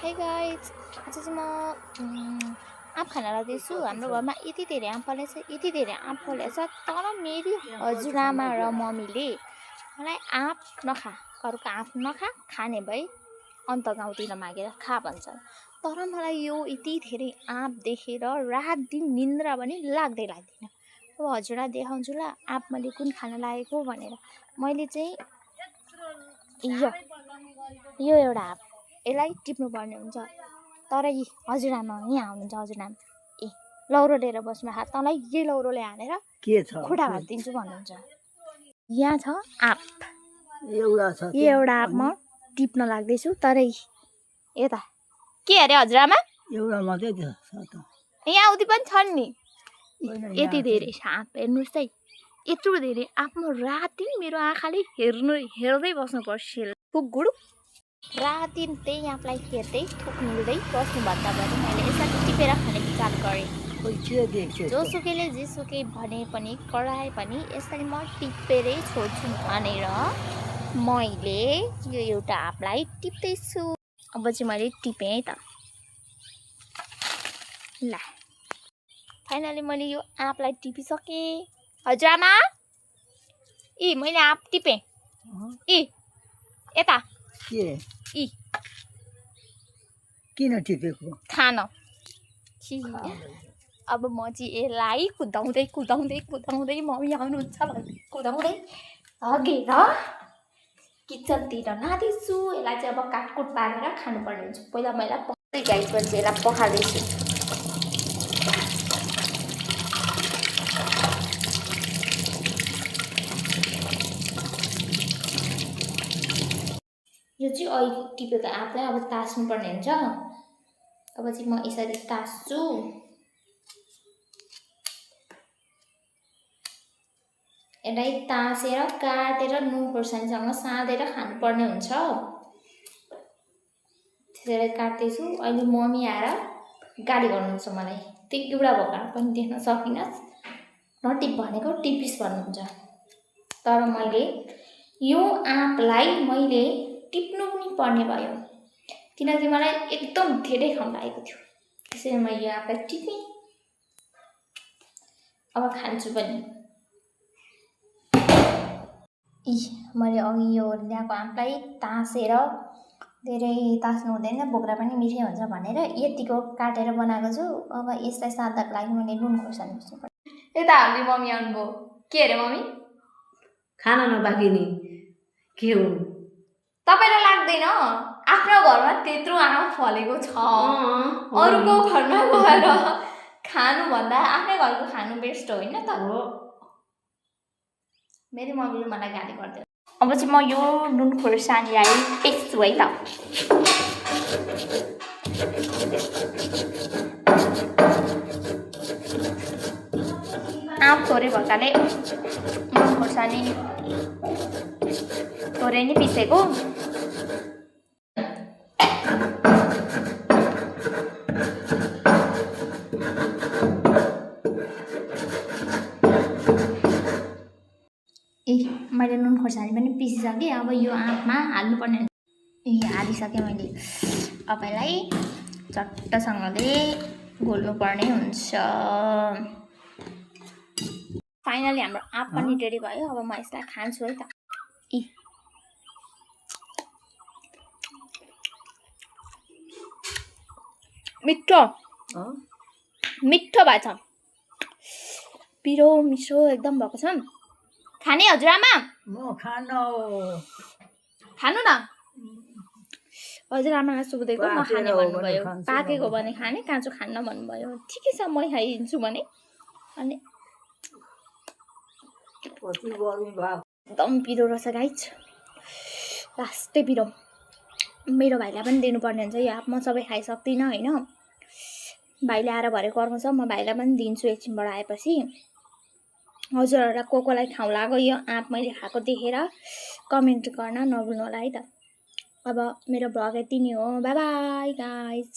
Hey guys आज चाहिँ म आँप खान लाग्दैछु। हाम्रो घरमा यति धेरै आँप फलेछ तर मेरी हजुरआमा र मम्मीले मलाई आँप नखा, घरको आँप नखा, खाने भई अन्त गाउँतिर मागेर खा भन्छन्। तर मलाई यो यति धेरै आँप देखेर रात दिन निन्द्रा पनि लाग्दैन। अब हजुरलाई देखाउँछु ल आँप मैले कुन खान लागेको भनेर। मैले चाहिँ यो एउटा आँप, यसलाई टिप्नु पर्ने हुन्छ। तर हजुरआमा यहाँ आउनुहुन्छ, हजुरआमा ए लौरो लिएर बस्नु हात तँलाई यही लौरोले हानेर के छ खुट्टा भाँचिदिन्छु भन्नुहुन्छ। यहाँ छ आँप, एउटा छ यो एउटा आँप म टिप्न लाग्दैछु। तर यता के अरे हजुरआमा एउटा मात्रै छ त, यहाँ आउँदै पनि छन् नि यति धेरै आँप। हेर्नुहोस् है यत्रो धेरै आँप म राति मेरो आँखाले हेर्दै बस्नु पर्छ। गुडुक रात दिन त्यही आँपलाई हेर्दै थुक्दै बस्नुभन्दा पनि मैले यसलाई टिपेर खाने विचार गरेँ। जोसुकैले जेसुकै भने पनि कराए पनि यसलाई म टिपेरै छोड्छु भनेर मैले यो एउटा आँपलाई टिप्दैछु। अब चाहिँ मैले टिपेँ है त। ल फाइनली मैले यो आँपलाई टिपिसकेँ। हजुरआमा मैले आँप टिपेँ। यता के किन टिपेको खान। अब म चाहिँ यसलाई कुदाउँदै मम्मी आउनुहुन्छ भने कुदाउँदै लगेर किचनतिर लाँदैछु। यसलाई चाहिँ अब काटकुट पारेर खानुपर्ने हुन्छ। पहिला मैले गाइसपछि यसलाई पखाल्दैछु। यो चाहिँ अहिले टिपेको आँपलाई अब तास्नु पर्ने हुन्छ। अब चाहिँ म यसरी तास्छु। यसलाई तासेर काटेर नुन खोर्सानीसँग साँधेर खानुपर्ने हुन्छ। त्यसरी काट्दैछु। अहिले मम्मी आएर गाली गर्नुहुन्छ मलाई, त्यो एउटा भोकाड पनि देख्न सकिनस्, नटिप भनेको टिपिस भन्नुहुन्छ। तर मैले यो आँपलाई मैले टिप्नु पनि पर्ने भयो, किनकि मलाई एकदम धेरै खाउँ लागेको थियो। त्यसैले मैले यो आँपलाई टिपेँ। अब खान्छु पनि। मैले अघि यो ल्याएको आँपलाई तासेर, धेरै तास्नु हुँदैन बोक्रा पनि मिठै हुन्छ भनेर यतिको काटेर बनाएको छु। अब यसलाई साद्दाको लागि मैले नुन खोर्सानी बुझ्नु पर्छ। यता हाल्दै मम्मी आउनुभयो। के अरे मम्मी खान नबाकी नि के हो? तपाईँलाई लाग्दैन आफ्नो घरमा त्यत्रो आँप फलेको छ, अरूको घरमा गएर खानुभन्दा आफ्नै घरको खानु बेस्ट होइन त? मेरो मम्मीले मलाई गाली गर्दैन। अब चाहिँ म यो नुन खोर्सानीलाई पेस्छु है त। आँप थोरै भएकाले नुन खोर्सानी थोरै नै पिसेको। मैले नुन खोर्सानी पनि पिसिसकेँ। अब यो आँपमा हाल्नुपर्ने हालिसकेँ मैले। अब यसलाई चट्टसँगले घोल्नुपर्ने हुन्छ। फाइनली हाम्रो आँप पनि रेडी भयो। अब म यसलाई खान्छु है त। मिठो भएछ, पिरो मिठो एकदम भएको छ। खाने हजुरआमा? म खानु न। हजुरआमालाई सोधेको म खाने भन्नुभयो। पाकेको भने खाने, काँचो खान्न भन्नुभयो। ठिकै छ, म खाइदिन्छु भने। अनि एकदम पिरो रहेछ गाइज, लास्टै पिरो। मेरो भाइलाई पनि दिनुपर्ने हुन्छ यो आँप। म सबै खाइसक्दिनँ होइन। भाइले आएर भरे कर्काउँछ, म भाइलाई पनि दिन्छु एकछिनबाट आएपछि। हजुरहरूलाई कोलाई खाउँ लाग्यो यो आँप मैले खाएको देखेर कमेन्ट गर्न नभुल्नु होला है त। अब मेरो भ्लग यति नै हो। By by guys.